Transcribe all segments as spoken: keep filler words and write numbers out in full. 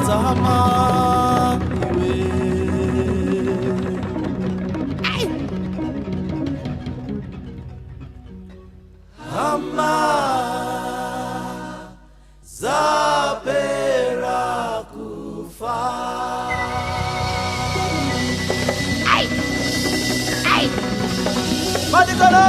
Zahama iwe. Hama zapera kufa. Ai! Ai! Madikana!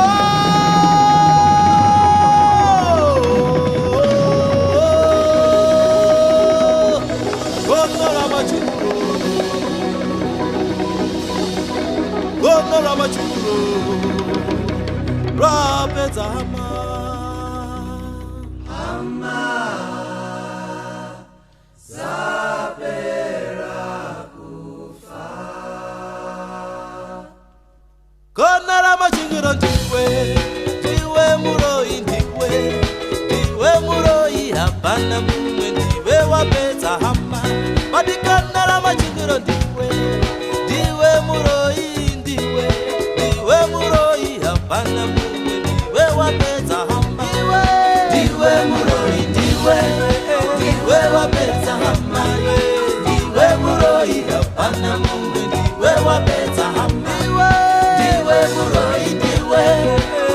Gono la machunguro. Gono la machunguro. Rapeza hama. Hama zapera kufa. Gono la machunguro ndiwe, ndiwe muloyi ndiwe, ndiwe muloyi hapana mumwe ndiwe wapeza hama. Madikana la machunguro ndiwe, ndiwe muloyi ndiwe, ndiwe muloyi hapana mumwe ndiwe wapeza hama. Ndiwe muloyi ndiwe, ndiwe wapeza hama. Ndiwe muloyi hapana mumwe ndiwe wapeza hama. Ndiwe muloyi ndiwe,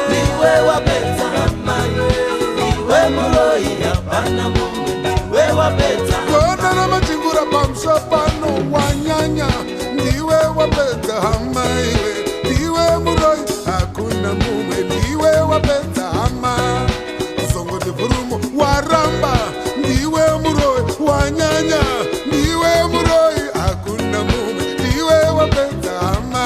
ndiwe wapeza hama. Ndiwe muloyi hapana mumwe ndiwe wapeza hama. Gono la machunguro pvamsha pvanu wananya. Ndiwe wapeza hama iwe, ndiwe muloyi, hakuna mumwe, ndiwe wapeza hama. Usongo de vurumo waramba, ndiwe muloyi, wananya, ndiwe muloyi, hakuna mumwe, ndiwe wapeza hama.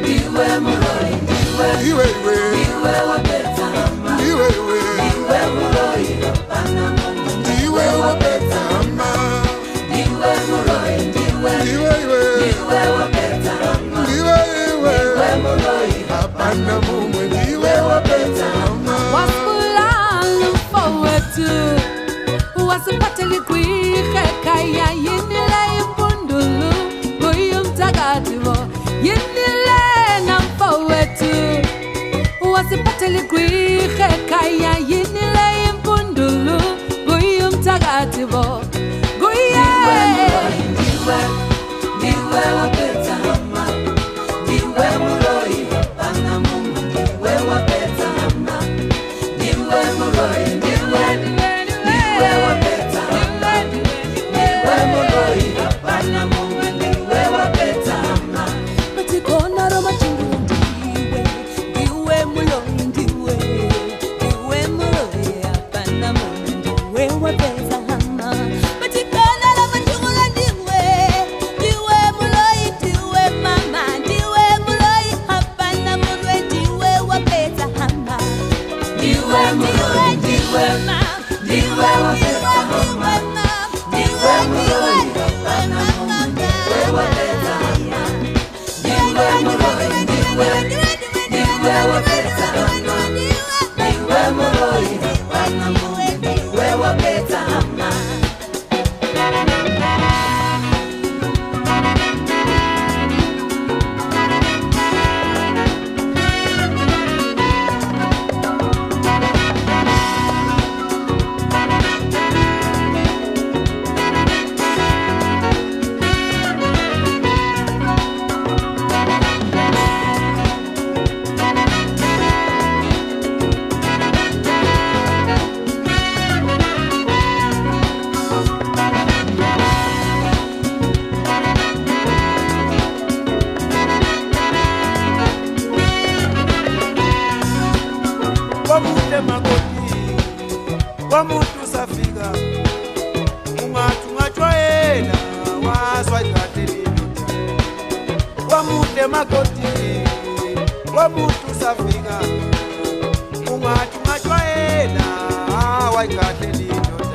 Ndiwe muloyi, ndiwe, ndiwe, iwe, ndiwe wapeza hama. Ndiwe, iwe, ndiwe muloyi, hapana mumwe, ndiwe wapeza hama. Ndiwe muloyi, ndiwe. Ndiwe, iwe. Ndiwe wapeza hama. Ndiwe, iwe. Ndiwe muloyi, hapana mumwe, ndiwe wapeza hama. Wasula mfo wetu, wasipate likwihe kaya yinile impundulu, uyu mtakatifu, yinile na mfo wetu. Wasipate likwihe kaya yinile impundulu, uyu mtakatifu, uye. Ndiwe, ndiwe, ndiwe wapeza hama. Ndiwe muloyi, hapana mumwe, ndiwe wapeza hama. Ndiwe muloyi, ndiwe, ndiwe wapeza hama. Ndiwe muloyi, hapana mumwe, ndiwe wapeza hama. Bati gono la machunguro ndiwe, ndiwe muloyi ndiwe, ndiwe muloyi hapana mumwe ndiwe wapeza hama. Bati gono la machunguro ndiwe, ndiwe muloyi ndiwe mama, ndiwe muloyi hapana mumwe ndiwe wapeza hama. Ndiwe muloyi ndiwe, ndiwe wapeza hama. Ndiwe muloyi hapana mumwe ndiwe wapeza hama. Wamute makoti, wamutu safika, ungatunga twaela, waswa ikateli nyota. Wamute makoti, wamutu safika, ungatunga twaela, waikateli nyota.